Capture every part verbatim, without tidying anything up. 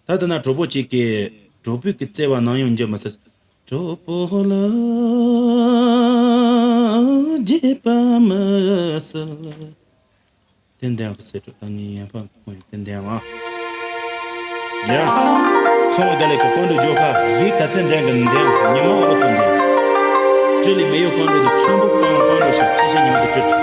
ད་ལྟ་ན་གྲོགས་པོ་གཅིག་གིས་གྲོགས་པོའི་གི་བརྩེ་བ་ནམ་ཡང་འགྱུར་མི་སྲིད། གྲོགས་པོ་ལ་བརྗེད་པ་མི་སྲིད། ཏན་ཏན་གི་སེ་གྲོགས་ད་ནི་ཡན་ཕམ་གི་ཁོང་ཡི་ཏན་ཏན་ཨ། ཡ། ཚོང་བ་དེ་ལས་ཀྱི་སྤོན་འདྲ་ཇོ་ཁ་རི་ག་ཚན་འདྲེན་གི་འདེམ་ཉི་མ་ཨོ་ཚོ་འདེམ། ཀྲི་ལི་མེ་ཡོ་སྤོན་འདྲ་དུ་ཆོན་པོ་སྤོན་སྤོན་འདྲ་ཞིག་ཤེས་ཤེས་ཉི་མ་དུ་ཀྲི་ཀྲི།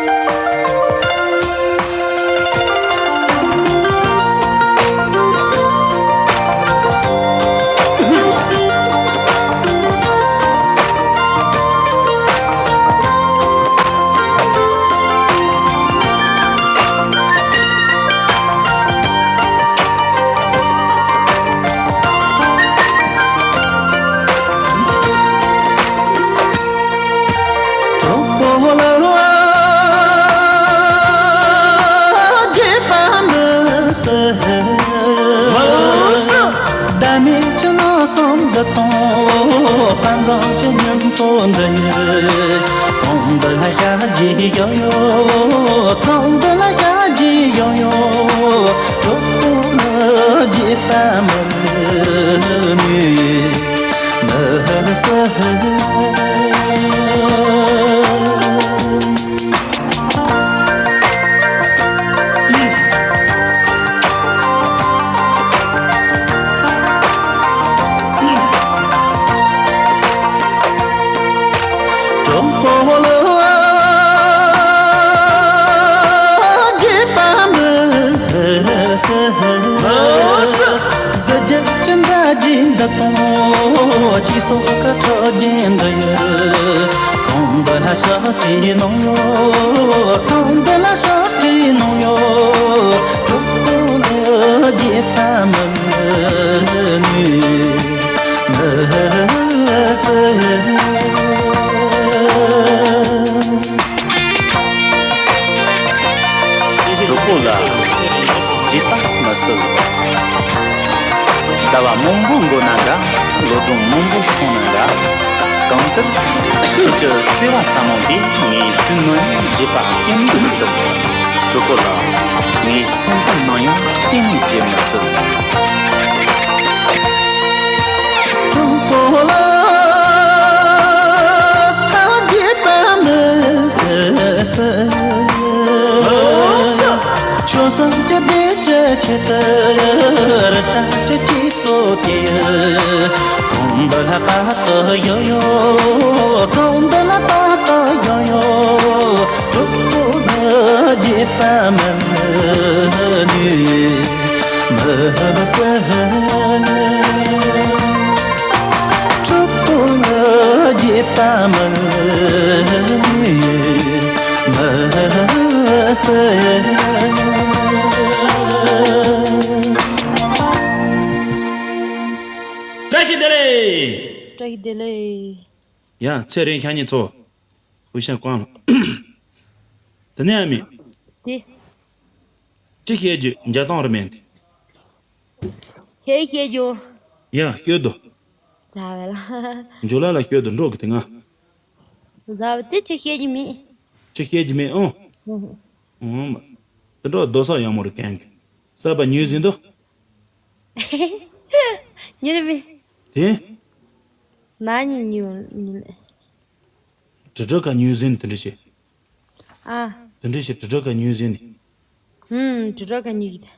གྲོགས་པོ་ལ་བརྗེད་པ་མི་སྲིད། མི་སྲིད། ཟླ་མེད་ཀྱི་ལོ་གསུམ་འདི་དང་། དཔལ་འཛོམས་ཀྱི་ཉིན་ཐོ་འདི་ཡི། གང་འདི་ལ་ཞག་རྗེས་ཡོད་ཡོད། གང་འདི་ལ་ཞག་རྗེས་ཡོད་ཡོད། གྲོགས་པོ་ལ་བརྗེད་པ་མི་ནུས་མི་སྲིད། གྲོགས་པོ་ལ་བརྗེད་པ་མི་སྲིད། གཟི་བརྗིད་ཅི་འདྲ་ཅི་འདྲ་དང་། སྐྱིད་སོགས་ཀ་ཁྲོ་ཅན་འདི་ཡི། གང་འདི་ལ་ཤག་དྲིས་གནང་ཡོད། གང་འདི་ལ་ཤག་དྲིས་གནང་ཡོད། གྲོགས་པོ་ལ་བརྗེད་པ་མི་ནུས་མི་སྲིད། གྲོགས་པོ་ལ་བརྗེད་པ་མི་སྲིད། ཟླ་བ་མང་པོ་འགོར་ན་འདྲ། ལོ་སྒྲོན་མང་པོ་སོང་ན་འདྲ། གང་ལྟར་ཁྱེད་ཀྱི་བརྩེ་བ་ཟབ་མོ་དེ་ངས་དུས་ནམ་ཡང་བརྗེད་པ་གཏན་ནས་མི་སྲིད། གྲོགས་པོ་ལ་ངའི་སེམས་གཏམ་ནམ་ཡང་གཏན་ནས་བརྗེད་མི་སྲིད། གྲོགས་པོ་ལ་བརྗེད་པ་མི་སྲིད། ཆོས་སེམས་ཀྱི་བདེ་ཆེ་ཆེད་དུ་རི་བྲག་ཅི་ཅི་སོ་དེ། གོམ་པ་ལ་པ་ཏོ་ཡོ་ཡོ། གོམ་པ་ལ་པ་ཏོ་ཡོ་ཡོ། གྲོགས་པོ་ལ་བརྗེད་པ་མི་ནུས་མི་སྲིད། གྲོགས་པོ་ལ་བརྗེད་པ་མི་ནུས་མི་སྲིད། བཀྲ་ཤིས་བདེ་ལེགས། བཀྲ་ཤིས་བདེ་ལེགས། ཡ། ཚེ་རིང་ཤ་ཉེ་ཚོ། ཧུ་ཤ་ཀོང་ལ། དེ་ནས་ཨ་མི། དེ། ཅི་བཤད་རྒྱུ་འཇའ་ཐང་རི་མེད་དེ། ཁྱེད་བཤད་རྒྱུ། ཡ་ཤོད་དོ། ཟ་བ་ལ། འཇུ་ལ་ལ་ཤོད་དོ་འགྲོ་གི་དེ་ང་། ཟ་བ་དེ་ཅི་བཤད་རྒྱུ་མེད། ཅི་བཤད་རྒྱུ་མེད་ཨོ། ཨོ། ཨོ་མ། དེ་འགྲོ་རྡོ་ས་ཡག་མོ་རུ་གན་གི། ས་བ་ཉུལ་ཟིན་དོ། ཉུལ་མེད། དེ། ན་ཉི་ཉུལ་ཉུལ། དྲི་བྲོ་ཀ་ཉུལ་ཟིན་དེ་འདྲ་བྱེད། ཨ། དེ་འདྲ་བྱེད་དྲི་བྲོ་ཀ་ཉུལ་ཟིན་དེ། ཧུམ། དྲི་བྲོ་ཀ་ཉུལ་གི་དེ།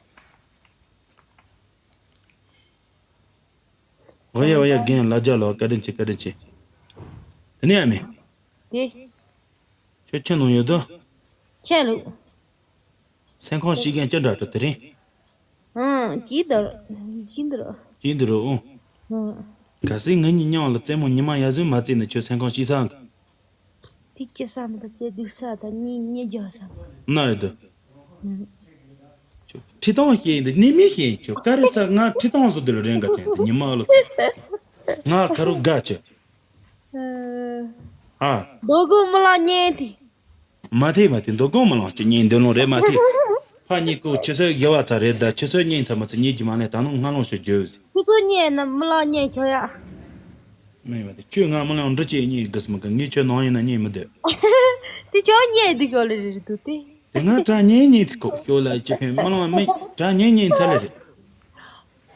ཨོ་ཡ་ཨོ་ཡ། རྒན་ལ་རྒྱ་ལོ་བཀའ་དྲིན་ཆེ་བཀའ་དྲིན་ཆེ། དེ་ནས་ཨ་མེ། དེ། ཁྱོད་ཁྱེད་ནང་ཡོད་དོ། ཁྱེད་ལུག་སེམས་ཁོང་ཞིག་རྒན་ཅི་འདྲ་དུ་དེ་རིང་། ཨང་། ཅི་འདྲ་ཅི་འདྲ། ཅི་འདྲ་ཨོ། ཨང་། གལ་སྲིད་ང་གཉིས་མཉམ་ལ་རྩེད་མོ་ཉི་མ་ཡར་ཟོན་མ་རྩེས་ན་ཁྱོད་སེམས་ཁོང་ཞིག་སང་གི། ཏིག་ཅི་བསམ་པ་ཚེ་སྡུག་ས་དང་གཉིས་གཉིས་རྒྱག་བསམ། ན་ཡོད་དོ། ཁྱོད་ཁྲི་སྟོང་བཤད་ཡིན་འདི་ནི་མི་ཤེས། ཁྱོད་ཀ་རེ་ཚ་ང་ཁྲི་སྟོང་བཟོ་འདི་ལ་རེན་ག་ཁྱོད་འདི་ཉི་མ་ཨ་ལོ་ཚོ། ང་ཁ་རུ་དགའ་ཆེ། ཨ། རྡོ་སྒོ་མི་ལང་ཉན་ཏེ། མ་ཐེ་མ་ཐེ་རྡོ་སྒོ་མི་ལང་ཆེ་ཉན་འདོད་ལོང་རེད་མ་ཐེ། ཕ་གཉིས་ཀོ་ཆུ་ཚོད་བཞི་བ་ཚ་རེད་ད་ཆུ་ཚོད་གཉིས་ཚ་མ་ཚ་གཉིས་ཀྱི་མ་ལས་ད་ནང་ང་ལོང་ཤོད་རྒྱུ། ཁྱོད་ཚོ་ཉན་ན་མི་ལང་ཉན་ཁྱོད་ཡ། མེད་པ་དེ་ཁྱོད་ང་མི་ལང་འབྲི་ཅེས་གཉིས་དགོས་སུ་མི་དགོས་ངས་ཁྱོད་ནང་ཡིན་ན་གཉིས་མི་འདོད། དེ་ཁྱོད་ཉན་འདི་ཁྱོད་ལ་རེད་འདུག་དེ། དེ་ང་དྲ་ཉན་གཉིས་དེ་ཁོ་ཁྱོད་ལ་ཅི་ཕན་མི་ལང་མེད་དྲ་ཉན་གཉིས་ཚ་ལེ་རེད།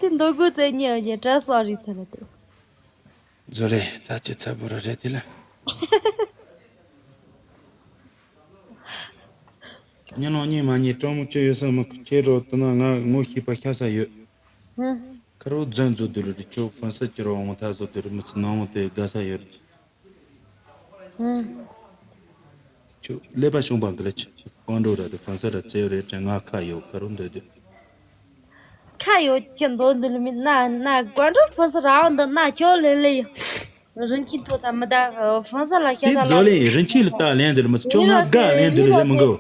དེ་འདོད་དགུ་བཙན་ཉེ་བཞིན་གྲྭ་སོགས་རིག་ཚར་ལ་དེ། བཟོ་ལེ་ད་ཅི་ཚ་པོ་ར་རེད་དེ་ལ། ཉི་ལོང་གཉིས་མ་གཉིས་སྤྲང་མོ་ཅི་ཡོད་ས་མི་ཁྱེད་རོ་དུ་ན་ང་ངོ་ཤེས་པ་ཤ་ས་ཡོད། ཧུམ། ཁ་རོ་རྫོན་བཟོ་དུ་རུ་དུ་ཆོ་ཧྥོན་ས་ཅི་རོ་འོང་ཐ་བཟོ་དུ་རུ་མི་སུ་ནང་འོང་དེ་དགའ་ས་ཡོད། ཧུམ། ཆུ་ཀླད་པ་གཤོང་པ་འདི་ལ་ཆུ་ཀོང་འགྲོ་ར་དུ་ཧྥོན་ས་ར་ཙེ་རེ་དྲན་ང་ཁ་ཡོད་ཁ་རོ་འདོད་དུ། ཁ་ཡོད་ཅི་འདོད་འདི་ལ་མི་ན་ན་ཀོང་འགྲོ་ཧྥོན་ས་རང་འདི་ན་ཁྱོད་ལེ་ལེ་ཡོད། རིན་ཆེན་ཐོག་ཙམ་མི་ད་ཧྥོན་ས་ལ་ཤ་དེ་ས་ལ་རྫོ་ལེ་རིན་ཆེན་ལ་ལྟ་ལན་འདི་ལ་མི་ཆུ་ང་དགའ་ལན་འདི་ལ་རེ་མི་འགོ།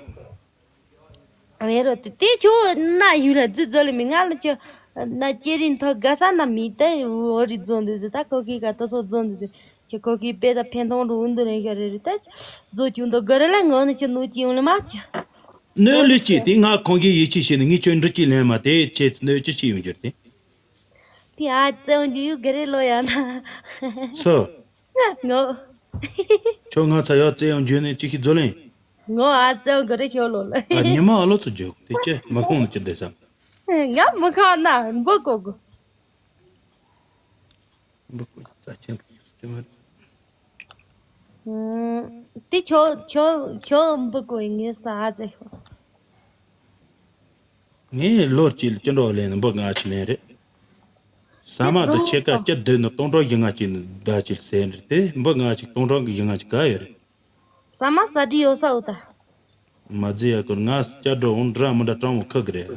རེད་རོ། དེ་དེ་ཁྱོད་ན་ཡུལ་ལ་རྫུ་རྫོ་ལེ་མི་ང་ལ་ཅི་ན་ཅེ་རིན་ཐོག་དགའ་ས་ན་མི་ད་འོ་རི་རྫོང་འདུག་ད་ཁོ་ཁི་ག་ཏོ་སོ་རྫོང་འདུག་ཅི་ཁོ་ཁི་པེ་ད་ཕན་ཐོང་རུ་འདུག་ལེན་ཤ་རེ་རེ་ད་རྫོ་ཅུང་དོ་ག་རེ་ལ་ངོ་ནི་ཅི་ནུ་ཅི་ཡོང་ལེ་མ་ཅི། ནོ་ལུ་ཅི་དེ་ང་ཁོང་གི་ཡིད་ཆེས་བྱས་ནས་ངས་ཁྱོད་འདྲི་ཅི་ལེན་མ་དེ་ཆེ་ནོ་ཅི་ཅི་ཡོང་རྒྱུར་དེ། དེ་ཨ་ཙེ་འོང་རྒྱུ་ཡུ་ག་རེ་ལོ་ཡ་ན། སོ། ངོ་། ཁྱོད་ང་ཚ་ཡག་བཙལ་ཡང་འཇོན་ནས་ཅི་ཞིག་རྫོ་ལེན། ངོ་ཨ་ཙེ་འོང་ག་རེ་ཁྱོད་ལོ་ལ། ཨ་ཉི་མ་ཨ་ལོ་ཚོ་འཇོག་དེ་ཅི་མ་ཁོང་ནས་ཅི་བསྡད་སམ། ང་མི་ཁ་ན་འབུ་གོ་གོ། འབུ་གོ་རྩ་ཆེན་པོ་ཡོད་སྲིད་མ་རེད། དེ་ཁྱོད་ཁྱོད་ཁྱོད་འབུ་གོ་ཡིན་ངེས་ས་ཨ་ཙེ་ཤོག་ངས་ལོ་གཅིག་ལ་སྤྱི་འགྲོ་ལེན་ནས་འབུ་ལྔ་ཅིག་ལེན་རེད། ས་མ་དེ་ཆེ་ཀ་སྐྱིད་སྡོད་ནི་སྟོང་ཕྲག་བཞི་ལྔ་ཅིག་ནི་ཟླ་གཅིག་ཟེར་རེད་དེ་འབུ་ལྔ་ཅིག་སྟོང་ཕྲག་གི་བཞི་ལྔ་ཅིག་ག་ཡོད་རེད། ས་མ་ས་འདྲི་ཡོད་ས་འོ་ད། མ་ཟི་ཡ་ཀོར་ང་སྐྱ་འགྲོ་འོང་འདྲ་མི་འདྲ་སྤྲང་བོ་ཁག་གི་རེད།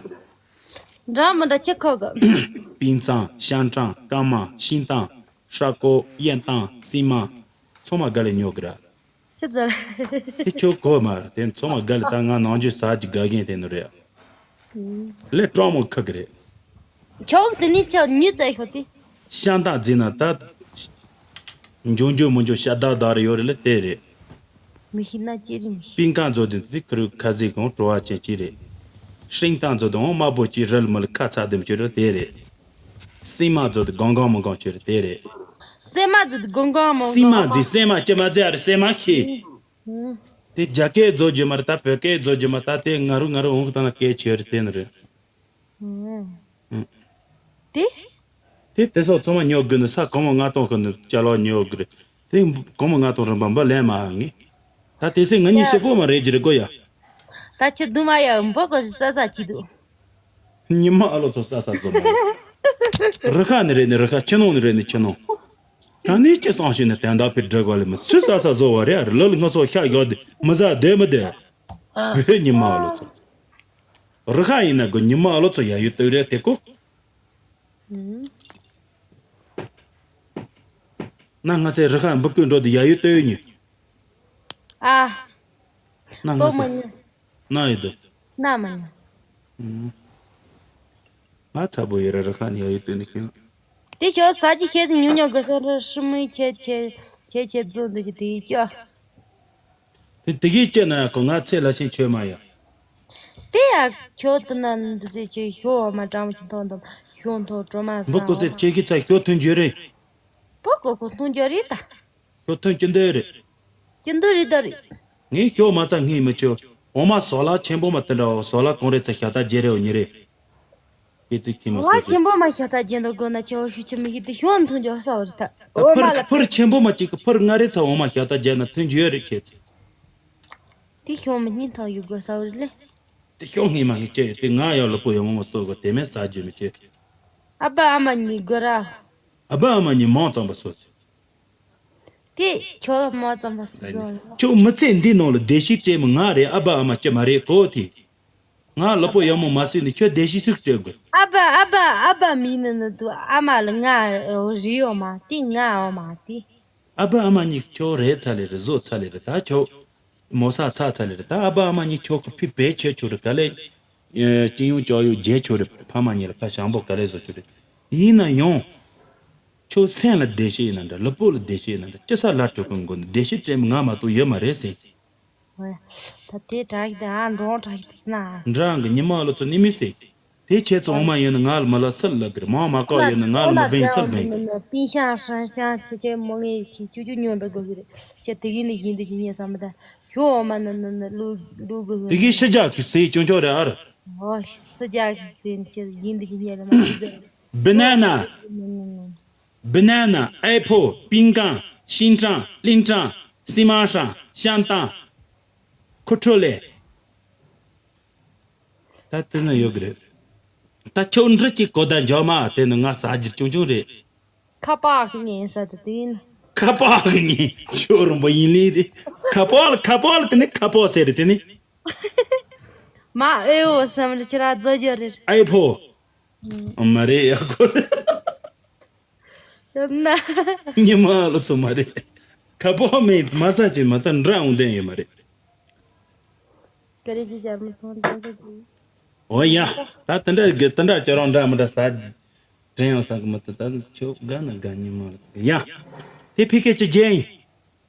འདྲ་མི་འདྲ་ཅི་ཁག་གི། པིན་ཚང་ཤན་ཀྲང་ཀ་མ་ཤིན་ཏང་ཧྲ་ཀོ་ཡན་ཏང་སི་མ། ཚང་མ་དགའ་ལས་ཉོ་གི་ར། ཅི་ཙར། དེ་ཁྱོད་གོ་མ་རེད་དེ་ཚང་མ་དགའ་ལས་ད་ང་ནང་ཆོས་ཟ་གི་དགའ་གིན་དེ་ནི་རེད། ལས་སྤྲང་མོ་ཁག་གི་རེད། ཁྱོད་དེ་ནི་ཁྱོད་ཉུ་ཙ་ཤོག་དེ། ཤང་ཏང་རྫི་ན་ད། འཇོན་འཇོན་མོ་འཇོན་ཤ་དག་དག་རེ་ཡོད་རེད་ལ་དེ་རེད། མི་ཤི་ན་ཅི་རིང་། པིན་ཀང་ཛོ་དེ་དེ་ཁུ་རུ་ཁ་ཟིག་གང་བྲོ་བ་ཅན་ཅི་རེད། ཤིང་ཏང་ཛོ་དེ་འོང་དམའ་པོ་ཅི་རལ་མི་ལ་ཁ་ཚ་དེམ་ཅི་རེད་དེ་རེད། སི་མ་ཛོ་དེ་གང་གང་མང་གང་ཅི་རེད་དེ་རེད། སེ་མ་ཛོ་དེ་གང་གང་མང་སི་མ་ཛི་སེ་མ་ཅི་མ་ཛི་ཨ་རེད་སེ་མ་ཤི། དེ་རྒྱ་སྐད་ཛོ་རྒྱུ་མ་རེད་ད་བོད་སྐད་ཛོ་རྒྱུ་མ་ད་དེ་ང་རུ་ང་རུ་འོང་གི་ད་ན་སྐད་ཆི་རེད་དེ་ནི་རེད། དེ། དེ་དེ་སོགས་ཚང་མ་ཉོ་དགོས་ནི་ས་གོང་མ་ལྔ་སྟོང་ཁོ་ནི་ཅ་ལག་ཉོ་དགོས་རེད། དེ་གོང་མ་ལྔ་སྟོང་རིན་པ་འབུ་ལེན་མ་ཨ་ངས། ད་དེ་སེ་ང་གཉིས་ཤི་པོ་མ་རེད་ཀྱི་རེད་གོ་ཡ། ད་ཁྱི་རྡུང་མ་ཡ་འབུ་གོ་ས་ས་ཅི་འདུག་ཉི་མ་ཨ་ལོ་ཚོ་ས་ས་བཟོ་མ་རེད། རི་ཁ་ནི་རེད་ནི་རི་ཁ་ཁྱི་ནང་ནི་རེད་ནི་ཁྱི་ནང་། ད་ནི་ཅི་སང་ཤོད་ནི་དན་ད་ཕི་འདྲ་གོ་ལེ་མི་སུ་ས་ས་བཟོ་བ་རེད་ཨ་རི་ལ་ལ་ང་ཚོ་ཤ་ཡོད་དེ་མི་ཟ་བསྡད་མི་བསྡད། བོད་ཉི་མ་ཨ་ལོ་ཚོ། རི་ཁ་ཡིན་ན་གོ་ཉི་མ་ཨ་ལོ་ཚོ་ཡ་ཡོད་སྟོད་རེད་དེ་གོ། ན་ང་ཚེ་རི་ཁ་འབུ་ཀུན་འགྲོ་དུ་ཡ་ཡུལ་ལྟོས་ཉུ། ཨ། ན་ང་ཏོ་ཚེ་མ་ཉུ། ན་ཡི་དུ། ན་མ་ཉུ། ང་ཚ་པོ་ཡི་ར་རི་ཁ་ནི་ཡ་ཡུལ་ལྟོས་ནི་ཤིང་། དེ་ཞོ་ས་ཅི་ཁྱེད་ཉུ་ཉོ་གི་སོ་ར་ཧྲི་མི་ཁྱེད་ཁྱེད་ཁྱེད་ཁྱེད་ཛོ་འདི་ཅི་དེ་ཅོ། དེ་དེ་གིས་ཅི་ན་ཡ་གོ་ང་ཚེ་ལ་ཆེན་ཆོས་མ་ཡ། དེ་ཡ་ཁྱོད་དུ་ན་འདི་ཚེ་ཅི་ཞོ་བ་མ་དྲང་མོ་ཅི་མཐོང་དམ་ཞོ་མཐོ་གྲོ་མ་ས་འོ་མ། འབུ་ཀོ་ཚེ་ཁྱེད་ཀྱི་ཚ་ཞོ་ཐོན་རྒྱུ་རེད། པོ་ཀོ་ཀོ་ཐོན་རྒྱུ་རེད་ད། ཞོ་ཐོན་ཅི་འདོད་རེད། ཅི་འདོད་རེད་ད་རེད། ངས་ཞོ་མ་ཚ་ངས་མི་ཆོ། འོ་མ་ཟོ་ལ་ཆེན་པོ་མ་དེ་འདྲ་བོ་ཟོ་ལ་གང་རེད་ཚ་ཞ་ད་རྒྱལ་རེ་བོ་ཉེ་རེད། ཁྱེད་ཚིག་ཁྱི་མ་ཟོ་ཟོ་ཆེན་པོ་མ་ཤ་ཐག་རྒྱན་དུ་དགོས་ན་ཆེ་བོ་ཤུ་ཆེ་མི་ཤི་དེ་ཤོན་མཐོང་རྒྱུ་ས་བར་ཐག་འོ་མ་ལ་ཕུར་ཕུར་ཆེན་པོ་མ་གཅིག་གི་ཕུར་ལྔ་རེ་ཚ་འོ་མ་ཤ་ཐག་རྒྱན་ན་ཐོན་རྒྱུ་ཡོད་རེད་ཁྱེད་ཚིག་དེ་ཤོན་མི་སྙིང་ཐག་ཡོད་དགོས་ས་བར་ལེ། དེ་ཤོན་ངས་མ་ངས་ཅི་ཡོད་དེ་ང་ཡག་ལ་པོ་ཡག་མོ་མ་སོ་ག་དེ་མེད་ས་རྒྱུ་མི་ཆེ། ཨ་ཕ་ཨ་མ་གཉིས་དགོས་ར། ཨ་ཕ་ཨ་མ་གཉིས་མང་ཙམ་པ་སོ། དེ་ཁྱོད་མ་ཙམ་པ་སུ་ཟོ་ལ། ཁྱོད་མི་ཚེ་འདི་ནང་ལ་བདེ་སྐྱིད་སྤྲད་མི་ང་རེད་ཨ་ཕ་ཨ་མ་ཅི་མ་རེད་གོ་དེ། ང་ལ་པོ་ཡག་མོ་མ་སོས་ནས་ཁྱོད་བདེ་སྐྱིད་སུ་སྤྲད་དགོས། ཨ་ཕ་ཨ་ཕ་ཨ་ཕ་མིན་ནི་ནི་དུ་ཨ་མ་ལ་ང་རི་ཡོ་མ་དེ་ང་འོ་མ་དེ། ཨ་ཕ་ཨ་མ་གཉིས་ཁྱོད་རེད་ཚ་ལེ་རེད་བཟོ་ཚ་ལེ་རེད་ད་ཁྱོད། མོ་ས་ཚ་ཚ་ལེ་རེད་ད་ཨ་ཕ་ཨ་མ་གཉིས་ཁྱོད་ཁོ་ཕི་བེད་ཆོད་ཆོད་རེད་ག་ལེ། སྤྱི་ཡོངས་ཅོག་ཡོད་རྒྱལ་ཆོད་རེད་ཕ་མ་གཉིས་ལ་ཕ་ཞང་པོ་ག་ལེ་བཟོ་ཆོད་རེད། ཡིན་ན་ཡང་། ཁྱོད་སེམས་ལ་བདེ་སྐྱིད་ཡིན་ན་འདྲ་ལུས་པོ་ལ་བདེ་སྐྱིད་ཡིན་ན་འདྲ་ཅི་ས་ལ་གྲོད་ཁོག་མགོ་ནས་བདེ་སྐྱིད་སྤྲད་མི་ང་མ་གཏོགས་ཡོད་མ་རེད་ཟེར། ད་དེ་དྲག་གི་དེ་ཨ་འགྲོ་དྲག་གི་དེ་ན། འདྲ་གི་ཉི་མ་ལོ་ཚོ་ནི་མི་ཟེར། དེ་ཁྱེད་ཚོ་འོ་མ་ཡོད་ན་ང་ལ་མ་ལ་སུ་ལབ་གི་རེད་མང་མ་ཀའོ་ཡོད་ན་ང་ལ་མ་བེང་སུ་བེང་གི། པིན་ཤང་ཧྲན་ཤང་ཆེ་ཆེ་མོ་ངས་ཁྱི་ཅུ་ཅུ་ཉོ་འདུག་དགོས་གི་རེད་ཁྱེད་དེ་གི་ནི་ཡིན་འདུག་གི་ཉེ་ས་མི་ད་ཞོ་འོ་མ་ནི་ནི་ནི་ལུ་ལུ་གི་དེ་གི་ཤི་རྒྱག་གི་ཟེར་ཅུང་ཅུང་རེད་ཨ་ར། ཨོ་ཤི་རྒྱག་གི་ཟེར་ཁྱེད་ཡིན་འདུག་གི་ཉེ་ལ་མ་ལུ་གི། banana, banana, apple, 饼干, 香肠, 饼干, 西马上, 香港, 可口嘞。ད་དེ་ནི་ཡོད་གི་རེད། ད་ཁྱོད་འདྲི་གཅིག་གོ་ད་འཇོག་མ་དེ་ནི་ང་ཟ་རྒྱུ་ཆུང་ཆུང་རེད། ཁ་པར་གི་ངན་ས་དེ་དེ་ཡིན། ཁ་པར་གི་ངན་ཁྱོད་རོང་པོ་ཡིན་ལེ་རེད། ཁ་པར་ལ་ཁ་པར་ལ་དེ་ནི་ཁ་པར་ཟེར་རེད་དེ་ནི། མ་ཨེ་འོ་བསམ་རེད་ཁྱེད་ར་རྫོགས་རྒྱུ་རེད། ཨེ་ཕོ། མ་རེད་ཡ་ཁོ་རེད། ཡོད་ན། ཉི་མ་ལོ་ཚོ་མ་རེད། ཁ་པོ་མེད་མ་ཚ་ཅིག་མ་ཚ་འདྲ་འོང་དོན་ཡོད་མ་རེད། ཀ་རེ་ཅི་ཅར་མི་སོང་དོན་ཟེར་གི། འོ་ཡ། ད་དེ་འདྲ་གི་དེ་འདྲ་ཁྱོད་རང་འདྲ་མི་འདྲ་ཟ། དྲན་ཡང་ཟ་གི་མ་ཚ་ད་ཁྱོད་དགའ་ན་དགའ་ཉི་མ་ལོ་ཚོ་ཡ། དེ་ཕི་ཁེ་ཅི་རྒྱན་ཡིན།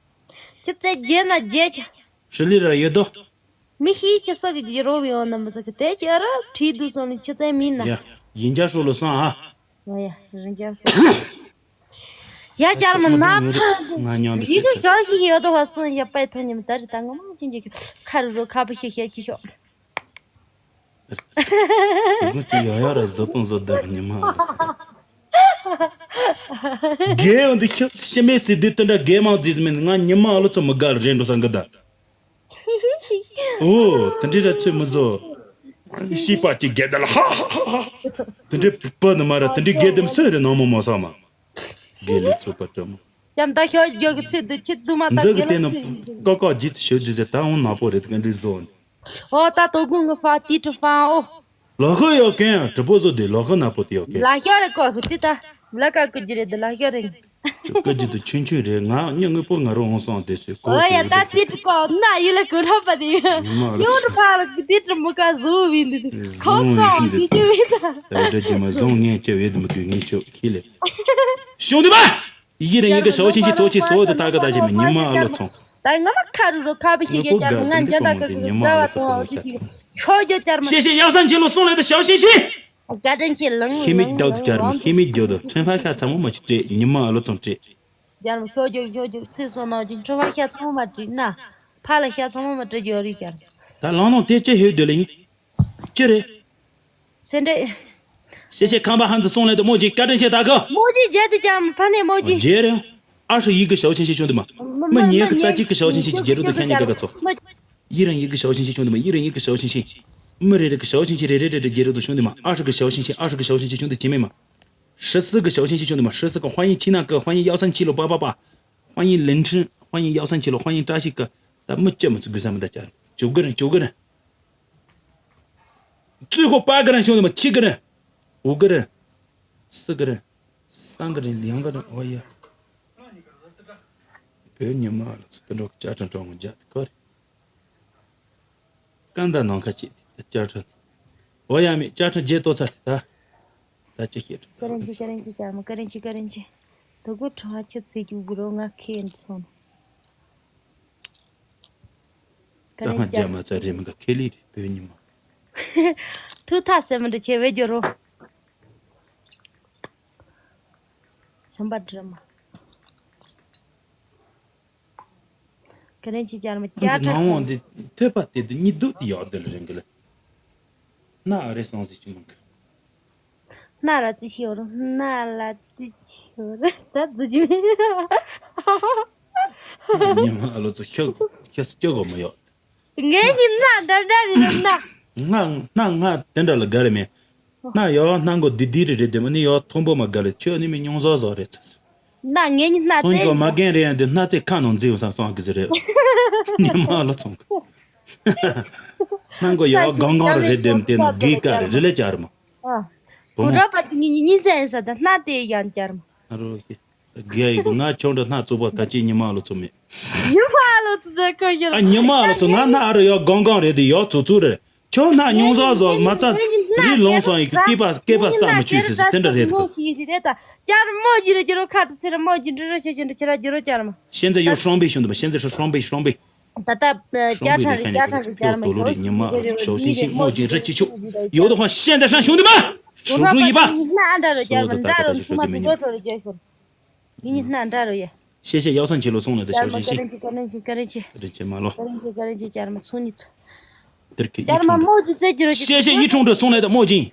ཅི་ཚེ་རྒྱན་ན་རྒྱན་ཆ། ཧྲི་ལི་ར་ཡོད་དོ། མི་ཤེས་ཁྱེད་སོགས་ཀྱི་རོ་བའི་འོང་ན་མི་ཚོགས་ཀྱི་དེ་ཁྱེད་ར་བྲིས་འདུག་སོང་ནི་ཁྱེད་ཚད་མིན་ན། ཡ། ཡིན་རྒྱ་ཧྲུ་ལོ་སོང་ཨ། ང་ཡ་རིན་རྒྱ་ཧྲུ། ཡ་རྒྱལ་མི་ན་ཕ་ང་མཉམ་དུ་ཡི་གེ་ཅི་ཞོག་ཞིག་ཡོད་དོ་བ་སོང་ཡ་པའི་ཐོ་ཉི་མ་ད་རི་ད་ངོ་མ་ཅི་འཇིག་ཁ་རུ་རོ་ཁ་བུ་ཤེ་ཤེ་ཅི་ཤོག་ངོ་ཅི་ཡ་ཡ་ར་བཟོ་སྟངས་བཟོ་ལྡན་ཉི་མ། རྒན་འདི་ཤི་ཤི་མེད་སྲིད་དུས་དེ་འདྲ་རྒན་མང་རྫིས་མིན་ང་ཉི་མ་ཨ་ལོ་ཚོ་མི་དགའ་རེད་འགྲོ་ས་འགི་ད། ཨོ། དེ་འདྲའི་ར་ཚོད་མི་བཟོ། ཤི་པ་ཅིག་རྒྱལ་དར་ལ་ཧ་ཧ་ཧ་ཧ། དེ་འདྲའི་པ་ནི་མ་ར་དེ་འདྲའི་རྒྱལ་དེམ་སོས་རེ་ནང་མོ་མོ་ས་མ། རྒྱལ་ལས་ཚོད་པ་བཀྲ་མོ། ཡམ་ད་ཤོག་རྒྱོག་གི་ཚེ་དུ་ཁྱེད་དུ་མ་ད་འཛག་གི་རྒྱལ་དེ་ལ་ནི་ཚེ་ཀ་ཀ་རྗེས་སུ་ཤོད་རྗེས་ཟེར་ད་འོང་ནག་པོ་རེད་དེ་ག་འདྲའི་བཟོ་ནི། ཨོ་ད་དོ་དགོང་གི་ཧྥ་ཏི་ཀྲི་ཧྥ་ཨོ། ལ་ཁ་ཡོད་མཁན་ཡང་གྲི་པོ་བཟོ་དེ་ལ་ཁ་ནག་པོ་དེ་ཡོད་མཁན། ལ་ཤ་རེ་ཀོ་གི་ཏི་ད་ལ་ཀ་ཀུ་ཅི་རེད་དེ་ལ་ཤ་རེ། ཀུ་ཅི་དུ་ཆུན་ཆུན་རེད་ང་ཉི་དངོས་པོ་ང་རོ་འོང་སོང་དེ་སུས་ཀོ། ཨོ་ཡ་ད་ཏི་ཀྲི་ཀོ་ན་ཡུ་ལ་ཀུ་རོ་པ་དེ་ཡོད། ཉི་མ་ལ་ཉོ་རུ་ཕ་ལ་ཀུ་ཏི་ཀྲི་མུ་ཀ་བཟོ་བི་འདི་དེ་ཁོ་བཟོ་ཀོ་བི་འདི་ཀུ་ཅི་བི་ད། ད་འདྲ་ཅི་མ་བཟུང་ངས་ཅི་བེད་མི་དགོས་ངས་ཆོག་ཁྱི་ལས། ཤོང་དུ་མ། ཡི་རང་ཡི་གི་ཞའོ་ཤིན་ཤི་ཚོ་ཆི་སོ་དེ་ད་ག་ད་ཅི་མི་ཉི་མ་ཨ་ལོ་ཚོང་། ད་ང་མ་ཁ་རུ་རུ་ཁ་བི་ཤི་ཡ་ཅར་ང་འཇན་ད་ཁ་གི་ཉི་མ་ཨ་ལོ་ཚོང་ཨ་ལོ་ཤོ་ཡོ་ཅར་མ། ཤེ་ཤེ་ཡག་སང་ཆི་ལོ་སོང་ལེ་ད་ཞའོ་ཤིན་ཤི། བཀའ་དྲིན་ཆེ་ལང་ལང་ལང་ལང་། ཤེ་མི་རྒྱག་ཏུ་ཅར་མི་ཤེ་མི་རྒྱག་ཏུ་ཁྲེན་ཧྥ་ཤ་ཚང་མོ་མ་ཅི་སྤྲད་ཉི་མ་ཨ་ལོ་ཚོང་སྤྲད། རྒྱལ་མོ་ཁྱོད་ཁྱོད་ཁྱོད་ཁྱོད་ཚེ་སོ་ནང་གི་འཕྲོ་བ་ཤ་ཚང་མ་བྲིས་ན། ཕ་ལ་ཤ་ཚང་མ་མ་བྲིས་རྒྱུ་རེད་ཀྱང་། ད་ལང་ལང་དེ་ཅི་ཧེ་དེ་ལ་ཡིན། ཅི་རེད། སེ་འདྲེ། ཤེ་ཤེ་ཁམས་པ་ཧན་ཙི་སོང་ལེ་དུ་མོ་ཅིག་བཀའ་དྲིན་ཆེ་ད་གི། མོ་ཅིག་རྒྱལ་དུ་ཀྱང་ཕ་ནས་མོ་ཅིག་རྒྱལ་རེད། ཨ་ཧྲི་ཡི་གི་ཞའོ་ཆིན་ཤི་ཆུང་དུ་མ། མི་ཉེ་གི་རྩ་གཅིག་གི་ཞའོ་ཆིན་ཤི་ཅི་རྒྱལ་རུ་དུ་ཁྱང་ཉི་ག་ག་ཚོ། ཡི་རང་ཡི་གི་ཞའོ་ཆིན་ཤི་ཆུང་དུ་མ་ཡི་རང་ཡི་གི་ཞའོ་ཆིན་ཤི། མི་རེ་རེ་གི་ཞའོ་ཆིན་ཤི་རེ་རེ་རེ་རེ་རྒྱལ་རུ་དུ་ཆུང་དུ་མ་ཨ་ཧྲི་གི་ཞའོ་ཆིན་ཤི་ཨ་ཧྲི་གི་ཞའོ་ཆིན་ཤི་ཆུང་དུ་ཅི་མེད་མ། 十四个小星星兄弟们，十四个欢迎七那个，欢迎幺三七六八八八，欢迎凌晨，欢迎幺三七六，欢迎扎西哥，咱们这么子给咱们大家九个人，九个人，最后八个人兄弟们，七个人，五个人，四个人，三个人，两个人，哎呀，别你妈了，这都叫成这种家，搞的。 ཀན་ད་ནང་ཁ་ཅིག་བཅར་ཁྲ། འོ་ཡ་མེད་བཅར་ཁྲ་རྗེས་ཏོ་ཚ་དེ་ད། ད་ཅི་ཤེས་ཁྲ། ཀ་རན་ཅི་ཀ་རན་ཅི་ཅར་མ་ཀ་རན་ཅི་ཀ་རན་ཅི། དོ་གོ་ཁྲ་ཆི་ཚེ་རྒྱུ་གུ་རོ་ང་ཁེ་འདི་སོང་། ཀ་ད་རན་མ་ཅི་ཅར་མ་ཚ་རེ་མི་ག་ཁེ་ལི་རེ་བོད་ཉི་མ། ཐུག་ཐ་སེ་མི་འདྲ་ཆེ་བེ་རྒྱུ་རོ། སེམས་པ་དྲི་མ། ཀ་རན་ཅི་ཅར་མ་ཅར་ཁྲ་ནང་འོང་འདི་ཐོད་པ་དེ་དུ་གཉིད་སྡུག་དེ་ཡག་དེ་ལ་རིང་གི་ལ། སྣ་ཨ་རེ་སོང་ཟིག་ཅི་མང་གི། སྣ་ལ་ཙི་ཤི་ཡོད་རུང་སྣ་ལ་ཙི་ཤི་ཡོད་རུང་ད་ཙི་ཅི་མི། ཉི་མ་ཨ་ལོ་ཚོ་ཤོག་ཤོག་སྐྱོ་གོ་མི་ཡོད། ངའི་ཉི་སྣ་འདྲ་འདྲ་རེད་སྣ། སྣ་སྣ་སྣ་དེ་འདྲ་ལ་དགའ་རེ་མེད། སྣ་ཡོ་སྣ་མགོ་དི་དི་རི་རི་དེ་མ་ནི་ཡོ་མཐོན་པོ་མ་དགའ་ལེ་ཁྱོད་ནི་མི་ཉུང་ཟོ་ཟོ་རེད་ཚ། སྣ་ངའི་ཉི་སྣ་སོང་ཙེ་གོ་མ་རྒན་རེ་ཡང་དེ་སྣ་ཙེ་ཁ་ནང་འཛིན་བསམ་སོང་གི་ཟི་རེད། ཉི་མ་ལོ་ཚོང་གི། སྣ་མགོ་ཡོ་སྒང་སྒང་རི་རི་དེ་མ་དེ་ནི་དགེ་ཀ་རི་རི་ལེ་ཅར་མ། ཨ། བུ་མོ། གུ་ར་པ་དེ་ཉི་ཉི་ཉི་སེ་ཡིན་ས་ད་སྣ་དེ་ཡང་ཅར་མ། ཨ་རོ་ཤི། དགེ་ཡི་གུ་ང་ཆུང་འདྲ་སྣ་ཚུགས་པ་ག་ཅི་ཉི་མ་ལོ་ཚོ་མེད། ཉི་མ་ལོ་ཚོ་ཟེར་གོ་ཡོད། ཨ་ཉི་མ་ལོ་ཚོ་ང་སྣ་ཨ་རི་ཡོ་སྒང་སྒང་རི་དེ་ཡོ་ཚུགས་ཚུགས་རེད། ཁྱོད་སྣ་ཉུང་ཟོག་ཟོག་མ་ཚ། རི་ལོང་སོང་ཡི་གི་སྐེད་པ་སྐེད་པ་ས་མ་ཆུད་ཟེར་ཟེར་དེ་འདྲ་རེད་དོ། ཅར་མོ་ཇི་ར་ཇི་རོ་ཁ་ཏུ་ཚེ་ར་མོ་ཇི་འདྲ་ར་ཤེ་ཤེ་འདྲ་ཁྱེད་ར་ཇི་རོ་ཅར་མ། 现在有双倍兄弟们，现在是双倍双倍。 ད་ལྟ་ཅར་ཁྲ་རེད་ཅར་ཁྲ་རེད་ཅར་མ་ཁྱོད་ཇི་རོ་ཇི་རོ་ཅར་མ། 现在是双倍兄弟们，现在是双倍兄弟们，现在是双倍兄弟们，现在是双倍兄弟们，现在是双倍兄弟们，现在是双倍兄弟们。 有的话现在上兄弟们，守住一半。 ཉི་མ་འདྲ་རོ་ཅར་མ་འདྲ་རོ་ཐུག་མ་ཐུག་འགྲོ་འགྲོ་རོ་ཅར་ཤོར། ཉི་མ་འདྲ་རོ་ཡ། 谢谢 ཡག་སང་ཆེ་ལོ་སོང་ལེ་ད་ཞའོ་ཆིན་ཤིན། ཀ་རན་ཅི་ཀ་རན་ཅི་ཀ་རན་ཅི། རིན་ཆེན་མ་ལོ། ཀ་རན་ཅི་ཀ་རན་ཅི་ཅར་མ་ཚུགས་ཉིད། དེར་ཁེ་ཅར་མ་མོ་ཇི་ཙེ་ཇི་རོ་ཅི། 谢谢 ཡི་ཁྲུང་འདྲ་སོང་ལེ་ད་མོ་ཇིན།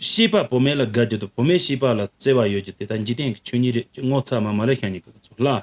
ཤེས་པ་བུད་མེད་ལ་དགའ་རྒྱུ་དང་བུད་མེད་ཤེས་པ་ལ་བརྩེ་བ་ཡོད་རྒྱུ་དེ་ད་འཇིག་རྟེན་གྱི་ཆོས་ཉིད་རེད། ངོ་ཚ་མ་མ་རེད་ཤ་ཉེ་གི་ཚོ་ལ།